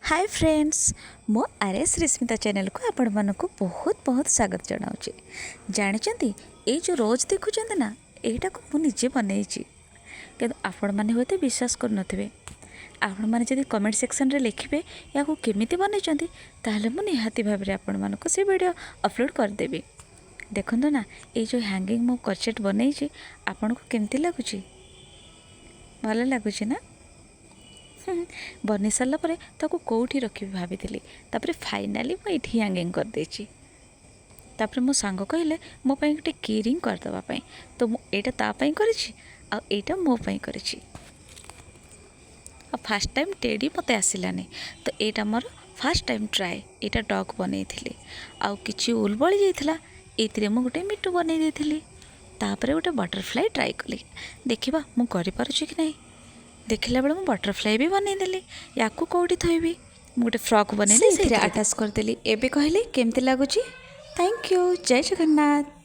ହାଏ friends, ମୁଁ R S ରିସ୍ମିତା ଚ୍ୟାନେଲକୁ ଆପଣମାନଙ୍କୁ ବହୁତ ବହୁତ ସ୍ୱାଗତ ଜଣାଉଛି। ଜାଣିଛନ୍ତି, ଏଇ ଯେଉଁ ରୋଜ୍ ଦେଖୁଛନ୍ତି ନା, ଏଇଟାକୁ ମୁଁ ନିଜେ ବନେଇଛି। କିନ୍ତୁ ଆପଣମାନେ ହୁଏତ ବିଶ୍ୱାସ କରୁନଥିବେ। ଆପଣମାନେ ଯଦି କମେଣ୍ଟ ସେକ୍ସନରେ ଲେଖିବେ ଏହାକୁ କେମିତି ବନେଇଛନ୍ତି, ତାହେଲେ ମୁଁ ନିହାତି ଭାବରେ ଆପଣମାନଙ୍କୁ ସେ ଭିଡ଼ିଓ ଅପଲୋଡ଼ କରିଦେବି। ଦେଖନ୍ତୁ ନା, ଏଇ ଯେଉଁ ହ୍ୟାଙ୍ଗିଂ ମୁଁ କ୍ରୋଚେଟ୍ ବନେଇଛି, ଆପଣଙ୍କୁ କେମିତି ଲାଗୁଛି? ଭଲ ଲାଗୁଛି ନା? ବନେଇ ସାରିଲା ପରେ ତାକୁ କେଉଁଠି ରଖିବି ଭାବିଥିଲି। ତାପରେ ଫାଇନାଲି ମୁଁ ଏଇଠି ହ୍ୟାଙ୍ଗିଂ କରିଦେଇଛି। ତାପରେ ମୋ ସାଙ୍ଗ କହିଲେ ମୋ ପାଇଁ ଗୋଟେ କି ରିଙ୍ଗ କରିଦେବା ପାଇଁ। ତ ମୁଁ ଏଇଟା ତା ପାଇଁ କରିଛି ଆଉ ଏଇଟା ମୋ ପାଇଁ କରିଛି। ଆଉ ଫାର୍ଷ୍ଟ ଟାଇମ୍ ଟେଡ଼ି ମୋତେ ଆସିଲାନି, ତ ଏଇଟା ମୋର ଫାର୍ଷ୍ଟ ଟାଇମ୍ ଟ୍ରାଏ। ଏଇଟା ଡଗ୍ ବନେଇଥିଲି ଆଉ କିଛି ଉଲ୍ ବଳି ଯାଇଥିଲା, ଏଇଥିରେ ମୁଁ ଗୋଟେ ମିଟୁ ବନେଇ ଦେଇଥିଲି। ତାପରେ ଗୋଟେ ବଟରଫ୍ଲାଏ ଟ୍ରାଏ କଲି, ଦେଖିବା ମୁଁ କରିପାରୁଛି କି ନାହିଁ। ଦେଖିଲା ବେଳେ ମୁଁ ବଟରଫ୍ଲାଏ ବି ବନେଇଦେଲି। ୟାକୁ କେଉଁଠି ଥୋଇବି? ମୁଁ ଗୋଟେ ଫ୍ରକ୍ ବନେଇଲି, ସେଇଥିରେ ଆଟାଚ୍ କରିଦେଲି। ଏବେ କହିଲେ କେମିତି ଲାଗୁଛି? Thank you. Jay Jagannath.